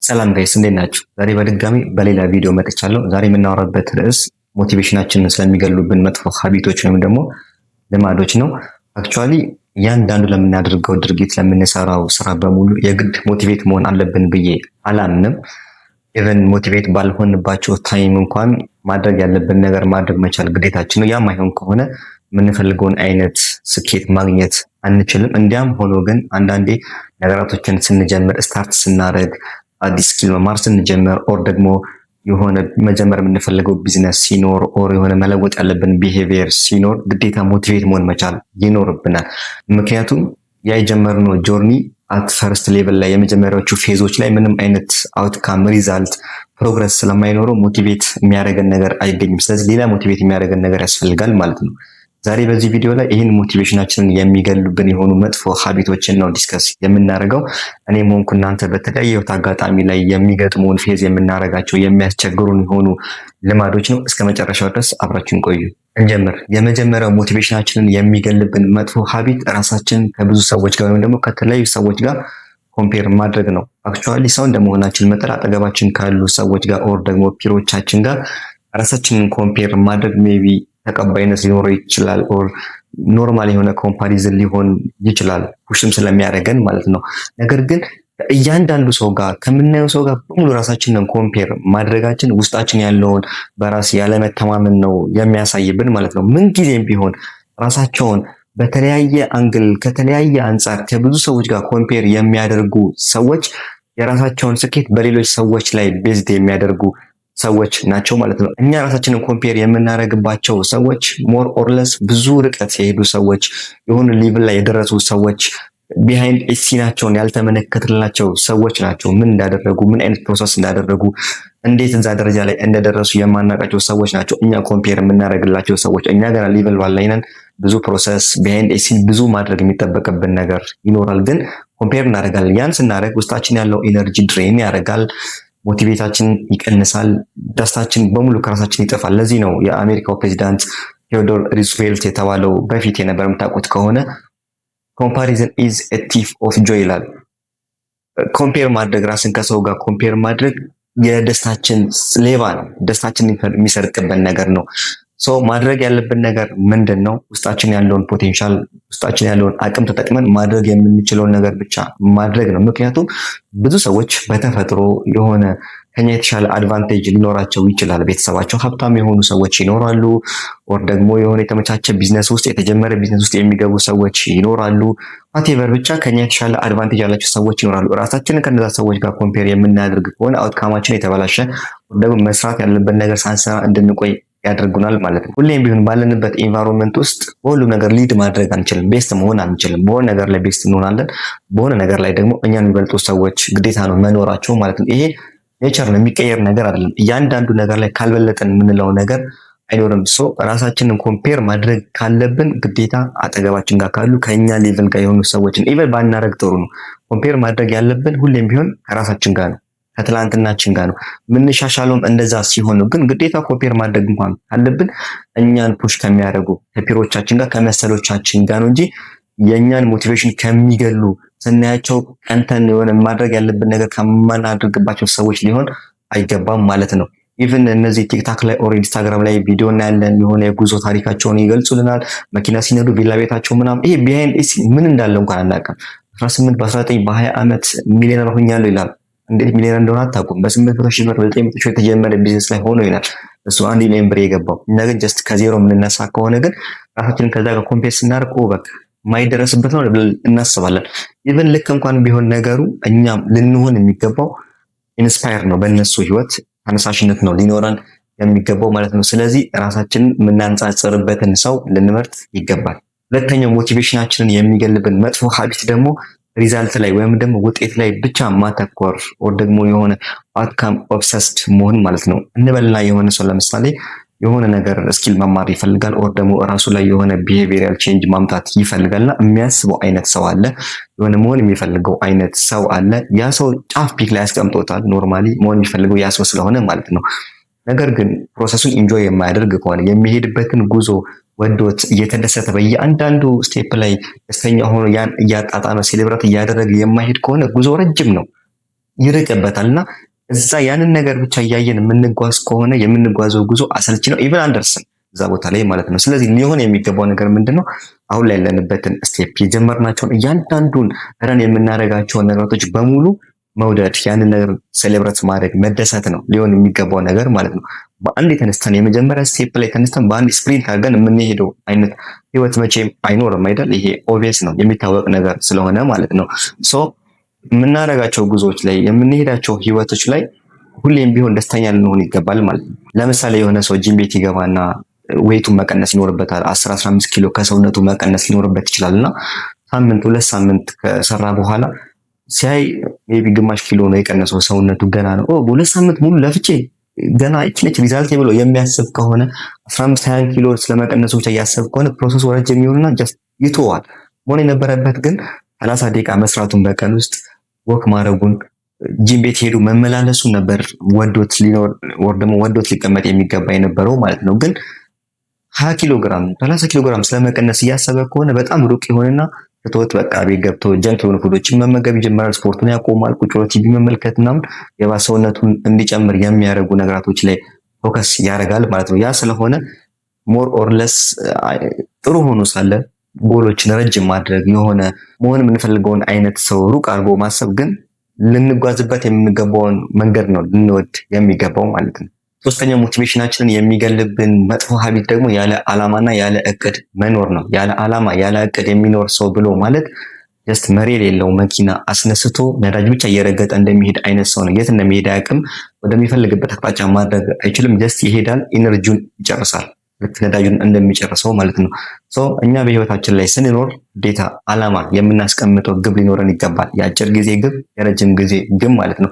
ሰላም guys፣ እንዴት ናችሁ? ዛሬ በድጋሚ በሌላ ቪዲዮ መጥቻለሁ። ዛሬ የምናወራበት ርዕስ motivation ኣችንን ስለሚገሉብን መጥፎ habit ኦች ወይም ደግሞ ልማዶች ነው። Actually እያንዳንዱ ለምናደርገው ድርጊት፣ ለምንሰራው ስራ በሙሉ የግድ motivate መሆን አለብን ብዬ አላምንም። Even motivate ባልሆንባቸው time እንኳን ማድረግ ያለብን ነገር ማድረግ መቻል ግዴታችን ነው። ያም አይሆን ከሆነ የምንፈልገውን አይነት ስኬት ማግኘት አንችልም። እንዲያም ሆኖ ግን አንዳንዴ ነገራቶችን ስንጀምር፣ start ስናደርግ፣ አዲስ skill መማር ስንጀምር or ደግሞ የሆነ መጀመር የምንፈልገው ቢዝነስ ሲኖር or የሆነ መለወጥ ያለብን behavior ሲኖር ግዴታ motivate መሆን መቻል ይኖርብናል። ምክንያቱም ያ የጀመርነው journey at first level ላይ፣ የመጀመሪያዎቹ phase ኦች ላይ ምንም አይነት outcome፣ result፣ progress ስለማይኖረው motivate የሚያደርገን ነገር አይገኝም። ስለዚህ ሌላ motivate የሚያደርገን ነገር ያስፈልጋል ማለት ነው። ዛሬ በዚህ ቪዲዮ ላይ ይህን motivation ኣችንን የሚገሉብን የሆኑ መጥፎ habit ኦችን ነው discuss የምናደርገው። እኔም ሆንኩ እናንተ በተለያየ ህይወት አጋጣሚ ላይ የሚገጥሙን፣ face የምናደርጋቸው፣ የሚያስቸግሩን የሆኑ ልማዶች ነው። እስከ መጨረሻው ድረስ አብራችሁን ቆዩ። እንጀምር። የመጀመሪያው motivation ኣችንን የሚገልብን መጥፎ habit ራሳችንን ከብዙ ሰዎች ጋር ወይም ደግሞ ከተለያዩ ሰዎች ጋር compare ማድረግ ነው። Actually ሰው እንደመሆናችን መጠን አጠገባችን ካሉ ሰዎች ጋር or ደግሞ peer ኦቻችን ጋር ራሳችንን compare ማድረግ maybe ተቀባይነት ሊኖረው ይችላል or normal የሆነ comparison ሊሆን ይችላል፣ push ም ስለሚያደርገን ማለት ነው። ነገር ግን እያንዳንዱ ሰው ጋር፣ ከምናየው ሰው ጋር በሙሉ ራሳችንን compare ማድረጋችን ውስጣችን ያለውን በራስ ያለመተማመን ነው የሚያሳይብን ማለት ነው። ምንጊዜም ቢሆን ራሳቸውን በተለያየ angle፣ ከተለያየ አንጻር ከብዙ ሰዎች ጋር compare የሚያደርጉ ሰዎች የራሳቸውን ስኬት በሌሎች ሰዎች ላይ based የሚያደርጉ ሰዎች ናቸው ማለት ነው። እኛ ራሳችንን compare የምናደርግባቸው ሰዎች more or less ብዙ ርቀት የሄዱ ሰዎች፣ የሆኑ level ላይ የደረሱ ሰዎች፣ behind scene ኣቸውን ያልተመለከትንላቸው ሰዎች ናቸው። ምን እንዳደረጉ፣ ምን አይነት process እንዳደረጉ፣ እንዴት እዛ ደረጃ ላይ እንደደረሱ የማናውቃቸው ሰዎች ናቸው እኛ compare የምናደርግላቸው ሰዎች። እኛ ገና level one ላይ ነን። ብዙ process፣ behind scene ብዙ ማድረግ የሚጠበቅብን ነገር ይኖራል። ግን compare እናደርጋለን። ያን ስናደርግ ውስጣችን ያለው energy drain ያደርጋል። Motivate ኣችን ይቀንሳል። ደስታችን በሙሉ ከራሳችን ይጠፋል። ለዚህ ነው የአሜሪካው ፕሬዚዳንት ቴዎዶር ሩዝቬልት የተባለው በፊት የነበረ፣ የምታውቁት ከሆነ፣ "Comparison is a thief of joy" ይላል። Compare ማድረግ፣ ራስን ከሰው ጋር compare ማድረግ የደስታችን ሌባ ነው። ደስታችን የሚሰርቅብን ነገር ነው። So ማድረግ ያለብን ነገር ምንድን ነው? ውስጣችን ያለውን potential፣ ውስጣችን ያለውን አቅም ተጠቅመን ማድረግ የምንችለውን ነገር ብቻ ማድረግ ነው። ምክንያቱም ብዙ ሰዎች በተፈጥሮ የሆነ ከኛ የተሻለ advantage ሊኖራቸው ይችላል። ቤተሰባቸው ሀብታም የሆኑ ሰዎች ይኖራሉ። Or ደግሞ የሆነ የተመቻቸ ቢዝነስ ውስጥ፣ የተጀመረ ቢዝነስ ውስጥ የሚገቡ ሰዎች ይኖራሉ። Whatever፣ ብቻ ከኛ የተሻለ advantage ያላቸው ሰዎች ይኖራሉ። ራሳችንን ከነዛ ሰዎች ጋር compare የምናደርግ ከሆነ outcome ኣችን የተበላሸ፣ ደግሞ መስራት ያለብን ነገር ሳንሰራ እንድንቆይ ያደርጉናል ማለት ነው። ሁሌም ቢሆን ባለንበት environment ውስጥ በሁሉም ነገር lead ማድረግ አንችልም፣ best መሆን አንችልም። በሆነ ነገር ላይ best እንሆናለን፣ በሆነ ነገር ላይ ደግሞ እኛን የሚበልጡ ሰዎች ግዴታ ነው መኖራቸው ማለት ነው። ይሄ nature ነው፣ የሚቀየር ነገር አይደለም። እያንዳንዱ ነገር ላይ ካልበለጠን የምንለው ነገር አይኖርም። So ራሳችንን compare ማድረግ ካለብን ግዴታ አጠገባችን ጋር ካሉ፣ ከኛ level ጋር የሆኑ ሰዎችን even ባናረግ ጥሩ ነው። Compare ማድረግ ያለብን ሁሌም ቢሆን ከራሳችን ጋር ነው፣ ከትላንትናችን ጋር ነው። የምንሻሻለውም እንደዛ ሲሆን ነው። ግን ግዴታ compare ማድረግ እንኳን ካለብን እኛን push ከሚያደርጉ ከ peer ኦቻችን ጋር፣ ከመሰሎቻችን ጋር ነው እንጂ የእኛን motivation ከሚገሉ፣ ስናያቸው ቀንተን የሆነ ማድረግ ያለብን ነገር ከማናደርግባቸው ሰዎች ሊሆን አይገባም ማለት ነው። Even እነዚህ TikTok ላይ or Instagram ላይ ቪዲዮ እናያለን። የሆነ የጉዞ ታሪካቸውን ይገልጹልናል። መኪና ሲነዱ፣ ቪላ ቤታቸው ምናምን፣ ይሄ behind ምን እንዳለ እንኳን አናውቅም። 18፣ በ19፣ በ20 ዓመት ሚሊዮነር ሆኛለሁ ይላል። እንዴት ሚሊዮነር እንደሆነ አታውቁም። በ800 ሺህ ብር፣ በ900 ሺህ የተጀመረ ቢዝነስ ላይ ሆኖ ይላል እሱ 1 ሚሊዮን ብር የገባው። እኛ ግን just ከዜሮ የምንነሳ ከሆነ ግን ራሳችንን ከዛ ጋር compare ስናደርግ በቃ የማይደረስበት ነው ብለን እናስባለን። Even ልክ እንኳን ቢሆን ነገሩ እኛም ልንሆን የሚገባው inspire ነው፣ በእነሱ ህይወት ተነሳሽነት ነው ሊኖረን የሚገባው ማለት ነው። ስለዚህ ራሳችንን የምናነጻጽርበትን ሰው ልንመርጥ ይገባል። ሁለተኛው motivation ኣችንን የሚገልብን መጥፎ habit ደግሞ result ላይ ወይም ደግሞ ውጤት ላይ ብቻ ማተኮር or ደግሞ የሆነ outcome obsessed መሆን ማለት ነው። እንበልና የሆነ ሰው ለምሳሌ የሆነ ነገር skill መማር ይፈልጋል or ደግሞ እራሱ ላይ የሆነ behavioral change ማምጣት ይፈልጋል እና የሚያስበው አይነት ሰው አለ፣ የሆነ መሆን የሚፈልገው አይነት ሰው አለ። ያ ሰው ጫፍ peak ላይ ያስቀምጦታል። Normally መሆን የሚፈልገው ያ ሰው ስለሆነ ማለት ነው። ነገር ግን process ኡን enjoy የማያደርግ ከሆነ፣ የሚሄድበትን ጉዞ ወዶት እየተደሰተ በየአንዳንዱ step ላይ ደስተኛ ሆኖ ያን እያጣጣመ celebrate እያደረገ የማይሄድ ከሆነ ጉዞ ረጅም ነው። ይርቅበታል። እና እዛ ያንን ነገር ብቻ እያየን የምንጓዝ ከሆነ የምንጓዘው ጉዞ አሰልቺ ነው። Even አንደርስም እዛ ቦታ ላይ ማለት ነው። ስለዚህ ሊሆን የሚገባው ነገር ምንድነው? አሁን ላይ ያለንበትን step፣ የጀመርናቸውን እያንዳንዱን run የምናደርጋቸውን ነገራቶች በሙሉ መውደድ፣ ያንን ነገር celebrate ማድረግ፣ መደሰት ነው ሊሆን የሚገባው ነገር ማለት ነው። በአንድ የተነስተን፣ የመጀመሪያ step ላይ ተነስተን በአንድ sprint አድርገን የምንሄደው አይነት ህይወት መቼም አይኖርም አይደል? ይሄ obvious ነው፣ የሚታወቅ ነገር ስለሆነ ማለት ነው። So የምናደርጋቸው ጉዞዎች ላይ፣ የምንሄዳቸው ህይወቶች ላይ ሁሌም ቢሆን ደስተኛ ልንሆን ይገባል ማለት ነው። ለምሳሌ የሆነ ሰው ጂም ቤት ይገባና weight ኡን መቀነስ ይኖርበታል። 10 15 ኪሎ ከሰውነቱ መቀነስ ሊኖርበት ይችላል። እና ሳምንት 2 ሳምንት ከሰራ በኋላ ሲያይ maybe ግማሽ ኪሎ ነው የቀነሰው፣ ሰውነቱ ገና ነው። በ2 ሳምንት ሙሉ ለፍቼ ገና ይቺ ነች result ብሎ የሚያስብ ከሆነ፣ 15 20 ኪሎ ስለመቀነሱ ብቻ እያሰብ ከሆነ process ኡ ረጅም ይሆንና just ይተዋል። መሆን የነበረበት ግን 30 ደቂቃ መስራቱን፣ በቀን ውስጥ walk ማድረጉን፣ ጂም ቤት ሄዱ መመላለሱን ነበር ወዶት ሊኖር ወይ ደግሞ ወዶት ሊቀመጥ የሚገባ የነበረው ማለት ነው። ግን 20 ኪሎ ግራም፣ 30 ኪሎ ግራም ስለመቀነስ እያሰበ ከሆነ በጣም ሩቅ ይሆንና ትቶት በቃ ቤት ገብቶ junk የሆኑ food ኦችን መመገብ ይጀምራል። ስፖርቱን ያቆማል። ቁጭ ብሎ ቲቪ መመልከት ምናምን የባሰ ሰውነቱን እንዲጨምር የሚያደርጉ ነገራቶች ላይ focus ያደርጋል ማለት ነው። ያ ስለሆነ more or less ጥሩ ሆኖ ሳለ ጎሎችን ረጅም ማድረግ፣ የሆነ መሆን የምንፈልገውን አይነት ሰው ሩቅ አድርጎ ማሰብ ግን ልንጓዝበት የምንገባውን መንገድ ነው ልንወድ የሚገባው ማለት ነው። ሶስተኛው motivation ኣችንን የሚገልብን መጥፎ habit ደግሞ ያለ ዓላማና ያለ እቅድ መኖር ነው። ያለ ዓላማ ያለ እቅድ የሚኖር ሰው ብሎ ማለት just መሪ የሌለው መኪና አስነስቶ ነዳጅ ብቻ እየረገጠ እንደሚሄድ አይነት ሰው ነው። የት እንደሚሄድ አያውቅም። ወደሚፈልግበት አቅጣጫ ማድረግ አይችልም። Just ይሄዳል፣ energy ውን ይጨርሳል። ልክ ነዳጁን እንደሚጨርሰው ማለት ነው። So እኛ በህይወታችን ላይ ስንኖር ግዴታ ዓላማ የምናስቀምጠው ግብ ሊኖረን ይገባል። የአጭር ጊዜ ግብ፣ የረጅም ጊዜ ግብ ማለት ነው።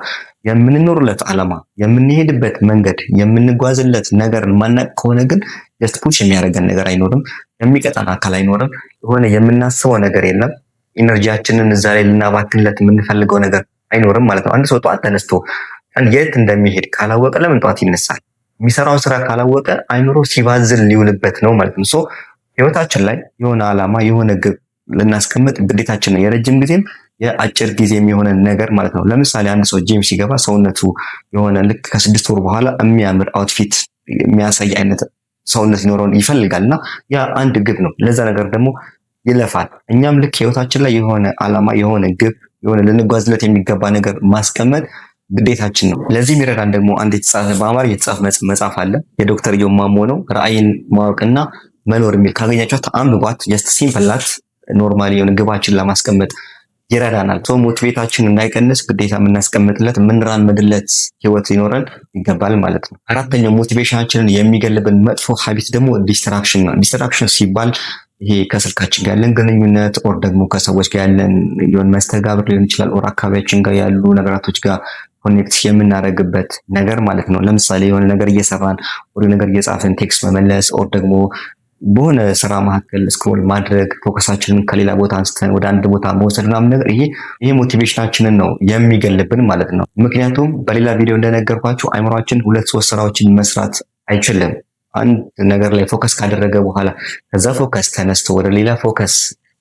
የምንኖርለት ዓላማ፣ የምንሄድበት መንገድ፣ የምንጓዝለት ነገር ማናቅ ከሆነ ግን just push የሚያደርገን ነገር አይኖርም። የሚቀጣን አካል አይኖርም። የሆነ የምናስበው ነገር የለም። Energy ያችንን እዛ ላይ ልናባክንለት የምንፈልገው ነገር አይኖርም ማለት ነው። አንድ ሰው ጠዋት ተነስቶ የት እንደሚሄድ ካላወቀ ለምን ጠዋት ይነሳል? የሚሰራውን ስራ ካላወቀ አይምሮ ሲባዝን ሊውልበት ነው ማለት ነው። So ህይወታችን ላይ የሆነ ዓላማ፣ የሆነ ግብ ልናስቀምጥ ግዴታችን ነው። የረጅም ጊዜም የአጭር ጊዜም የሆነ ነገር ማለት ነው። ለምሳሌ አንድ ሰው ጂም ሲገባ ሰውነቱ የሆነ ልክ ከ6 ወር በኋላ የሚያምር outfit የሚያሳይ አይነት ሰውነት ሊኖረውን ይፈልጋል እና ያ አንድ ግብ ነው። ለዛ ነገር ደግሞ ይለፋል። እኛም ልክ ህይወታችን ላይ የሆነ ዓላማ፣ የሆነ ግብ፣ የሆነ ልንጓዝለት የሚገባ ነገር ማስቀመጥ ግዴታችን ነው። ለዚህ የሚረዳን ደግሞ አንድ የተጻፈ፣ በአማርኛ የተጻፈ መጽሐፍ አለ። የዶክተር ኢዮብ ማሞ ነው። ራዕይን ማወቅና መኖር የሚል፣ ካገኛችኋት አንብቧት። Just simple ናት። Normally የሆነ ግባችን ለማስቀመጥ ይረዳናል። So motivate ኣችን እንዳይቀንስ ግዴታ የምናስቀምጥለት፣ የምንራመድለት ህይወት ሊኖረን ይገባል ማለት ነው። አራተኛው motivation ኣችንን የሚገልብን መጥፎ habit ደግሞ distraction ነው። Distraction ሲባል ይሄ ከስልካችን ጋር ያለን ግንኙነት or ደግሞ ከሰዎች ጋር ያለን የሆነ መስተጋብር ሊሆን ይችላል፣ or አካባቢያችን ጋር ያሉ ነገራቶች ጋር connect የምናደርግበት ነገር ማለት ነው። ለምሳሌ የሆነ ነገር እየሰራን or ነገር እየጻፍን text መመለስ or ደግሞ በሆነ ስራ መካከል scroll ማድረግ፣ focus ኣችንን ከሌላ ቦታ አንስተን ወደ አንድ ቦታ መውሰድ ምናምን ነገር፣ ይሄ motivation ኣችንን ነው የሚገልብን ማለት ነው። ምክንያቱም በሌላ ቪዲዮ እንደነገርኳችሁ አይምሯችን ሁለት ሶስት ስራዎችን መስራት አይችልም። አንድ ነገር ላይ focus ካደረገ በኋላ ከዛ focus ተነስቶ ወደ ሌላ focus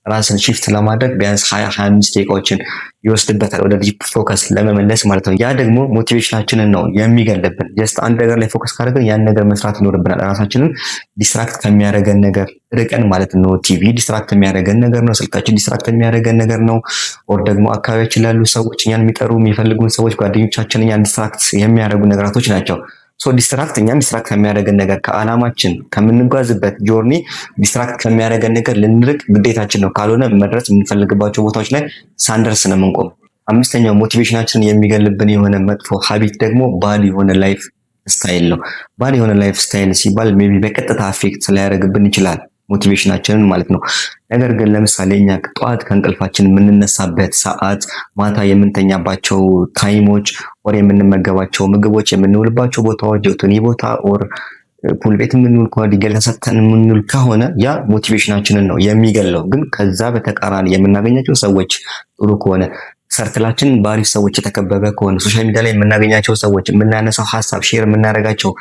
ራስን shift ለማድረግ ቢያንስ 20 25 ደቂቃዎችን ይወስድበታል ወደ deep focus ለመመለስ ማለት ነው። ያ ደግሞ motivation ኣችንን ነው የሚገልብን። Just አንድ ነገር ላይ focus ካደረግን ያን ነገር መስራት ይኖርብናል። ራሳችንን distract ከሚያደርገን ነገር ርቀን ማለት ነው። TV distract የሚያደርገን ነገር ነው። ስልካችን distract የሚያደርገን ነገር ነው። Or ደግሞ አካባቢያችን ላሉ ሰዎች፣ እኛን የሚጠሩ የሚፈልጉን ሰዎች፣ ጓደኞቻችን እኛን distract የሚያደርጉ ነገራቶች ናቸው። So distract እኛን distract ከሚያደርገን ነገር፣ ከዓላማችን፣ ከምንጓዝበት journey distract ከሚያደርገን ነገር ልንርቅ ግዴታችን ነው። ካልሆነ መድረስ የምንፈልግባቸው ቦታዎች ላይ ሳንደርስ ነው የምንቆም። አምስተኛው motivation ኣችንን የሚገልብን የሆነ መጥፎ habit ደግሞ bad የሆነ lifestyle ነው። Bad የሆነ lifestyle ሲባል maybe በቀጥታ affect ላያደርግብን ይችላል motivation ኣችንን ማለት ነው። ነገር ግን ለምሳሌ እኛ ጠዋት ከእንቅልፋችን የምንነሳበት ሰዓት፣ ማታ የምንተኛባቸው time ኦች፣ or የምንመገባቸው ምግቦች፣ የምንውልባቸው ቦታዎች፣ ጆቶኒ ቦታ or pool ቤት የምንውል ከሆነ፣ ድንጋይ ተሰጥተን የምንውል ከሆነ ያ motivation ኣችንን ነው የሚገለው። ግን ከዛ በተቃራኒ የምናገኛቸው ሰዎች ጥሩ ከሆነ፣ circle ኣችን በአሪፍ ሰዎች የተከበበ ከሆነ፣ social media ላይ የምናገኛቸው ሰዎች፣ የምናነሳው ሀሳብ፣ share የምናደርጋቸው፣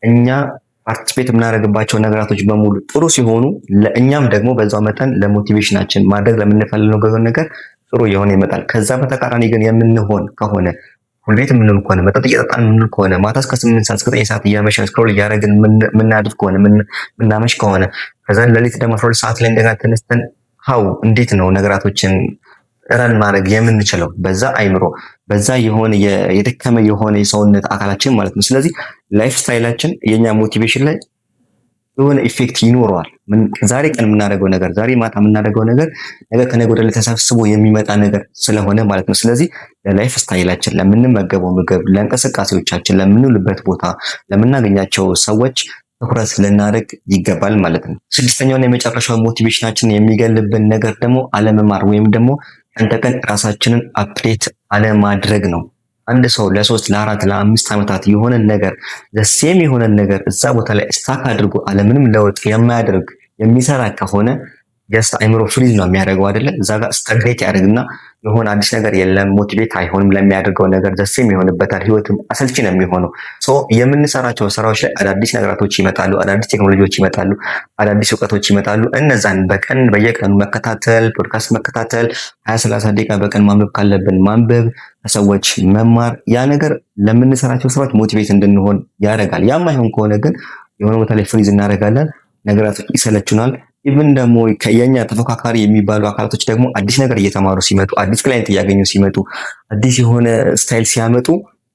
እኛ participate የምናደርግባቸው ነገራቶች በሙሉ ጥሩ ሲሆኑ ለእኛም ደግሞ በዛው መጠን ለ motivation ኣችን ማድረግ ለምንፈልገው ነገር ጥሩ የሆነ ይመጣል። ከዛ በተቃራኒ ግን የምንሆን ከሆነ pool ቤት የምንውል ከሆነ፣ መጠጥ እየጠጣን የምንውል ከሆነ፣ ማታ እስከ 8 ሰዓት እስከ 9 ሰዓት እያመሸን scroll እያደረግን የምናድር ከሆነ፣ የምናመሽ ከሆነ፣ ከዛ ሌሊት ደግሞ 12 ሰዓት ላይ እንደገና ተነስተን how እንዴት ነው ነገራቶችን run ማድረግ የምንችለው በዛ አይምሮ፣ በዛ የሆነ የደከመ የሆነ የሰውነት አካላችን ማለት ነው። ስለዚህ lifestyle ኣችን የኛ motivation ላይ የሆነ effect ይኖረዋል። ዛሬ ቀን የምናደርገው ነገር፣ ዛሬ ማታ የምናደርገው ነገር ነገ ከነገ ወዲያ ተሰብስቦ የሚመጣ ነገር ስለሆነ ማለት ነው። ስለዚህ ለ lifestyle ኣችን፣ ለምንመገበው ምግብ፣ ለእንቅስቃሴዎቻችን፣ ለምንውልበት ቦታ፣ ለምናገኛቸው ሰዎች ትኩረት ልናደርግ ይገባል ማለት ነው። ስድስተኛውና የመጨረሻው motivation ኣችንን የሚገልብን ነገር ደግሞ አለመማር ወይም ደግሞ ቀን ተቀን ራሳችንን update አለማድረግ ነው። አንድ ሰው ለ3፣ ለ4፣ ለ5 ዓመታት የሆነን ነገር፣ the same የሆነን ነገር እዛ ቦታ ላይ stuck አድርጎ አለምንም ለውጥ የማያደርግ የሚሰራ ከሆነ just አይምሮ freeze ነው የሚያደርገው አይደለ? እዛ ጋር stagnate ያደርግና የሆነ አዲስ ነገር የለም፣ motivate አይሆንም ለሚያደርገው ነገር፣ the same ይሆንበታል። ህይወትም አሰልቺ ነው የሚሆነው። So የምንሰራቸው ስራዎች ላይ አዳዲስ ነገራቶች ይመጣሉ፣ አዳዲስ ቴክኖሎጂዎች ይመጣሉ፣ አዳዲስ እውቀቶች ይመጣሉ። እነዛን በቀን በየቀኑ መከታተል፣ ፖድካስት መከታተል፣ 20፣ 30 ደቂቃ በቀን ማንበብ ካለብን ማንበብ፣ ከሰዎች መማር፣ ያ ነገር ለምንሰራቸው ስራዎች motivate እንድንሆን ያደርጋል። ያም አይሆን ከሆነ ግን የሆነ ቦታ ላይ freeze እናደርጋለን፣ ነገራቶች ይሰለቹናል። Even ደግሞ የኛ ተፎካካሪ የሚባሉ አካላቶች ደግሞ አዲስ ነገር እየተማሩ ሲመጡ፣ አዲስ client እያገኙ ሲመጡ፣ አዲስ የሆነ style ሲያመጡ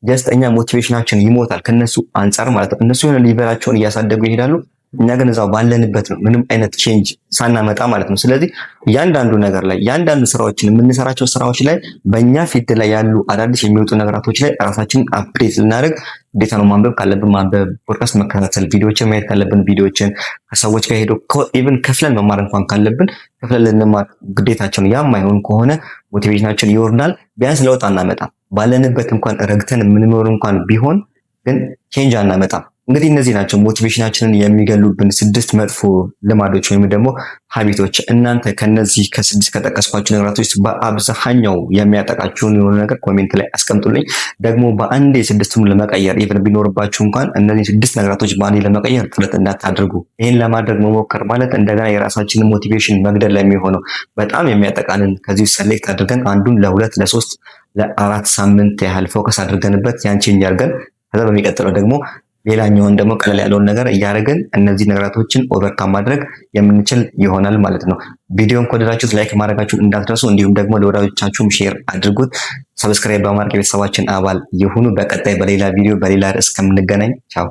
just እኛ motivation ኣችን ይሞታል ከነሱ አንጻር ማለት ነው። እነሱ የሆነ level ኣቸውን እያሳደጉ ይሄዳሉ። እኛ ግን እዛው ባለንበት ነው፣ ምንም አይነት change ሳናመጣ ማለት ነው። ስለዚህ እያንዳንዱ ነገር ላይ፣ እያንዳንዱ ስራዎችን የምንሰራቸው ስራዎች ላይ፣ በእኛ field ላይ ያሉ አዳዲስ የሚወጡ ነገራቶች ላይ ራሳችንን update ልናደርግ ግዴታ ነው። ማንበብ ካለብን ማንበብ፣ ፖድካስት መከታተል፣ ቪዲዮዎችን ማየት ካለብን ቪዲዮዎችን፣ ከሰዎች ጋር ሄዶ even ከፍለን መማር እንኳን ካለብን ከፍለን ልንማር ግዴታችን። ያም ማይሆን ከሆነ motivation ኣችን ይወርዳል። ቢያንስ ለውጥ አናመጣም። ባለንበት እንኳን ረግተን የምንኖር እንኳን ቢሆን ግን change አናመጣም። እንግዲህ እነዚህ ናቸው motivation ኣችንን የሚገሉብን ስድስት መጥፎ ልማዶች ወይም ደግሞ habit ኦች። እናንተ ከነዚህ ከስድስት ከጠቀስኳቸው ነገራቶች በአብዛኛው የሚያጠቃችሁን የሆነ ነገር comment ላይ አስቀምጡልኝ። ደግሞ በአንዴ ስድስቱን ለመቀየር even ቢኖርባችሁ እንኳን እነዚህ ስድስት ነገራቶች በአንዴ ለመቀየር ጥረት እንዳታደርጉ። ይህን ለማድረግ መሞከር ማለት እንደገና የራሳችንን motivation መግደል ለሚሆነው በጣም የሚያጠቃንን ከዚህ select አድርገን አንዱን ለ2፣ ለ3፣ ለ4 ሳምንት ያህል focus አድርገንበት ያን change አድርገን ከዛ በሚቀጥለው ደግሞ ሌላኛውን ደግሞ ቀለል ያለውን ነገር እያደረግን እነዚህ ነገራቶችን overcome ማድረግ የምንችል ይሆናል ማለት ነው። ቪዲዮን ከወደዳችሁት like ማድረጋችሁን እንዳትረሱ፣ እንዲሁም ደግሞ ለወዳጆቻችሁም share አድርጉት። Subscribe በማድረግ የቤተሰባችን አባል ይሁኑ። በቀጣይ በሌላ ቪዲዮ በሌላ ርዕስ እስከምንገናኝ ቻው።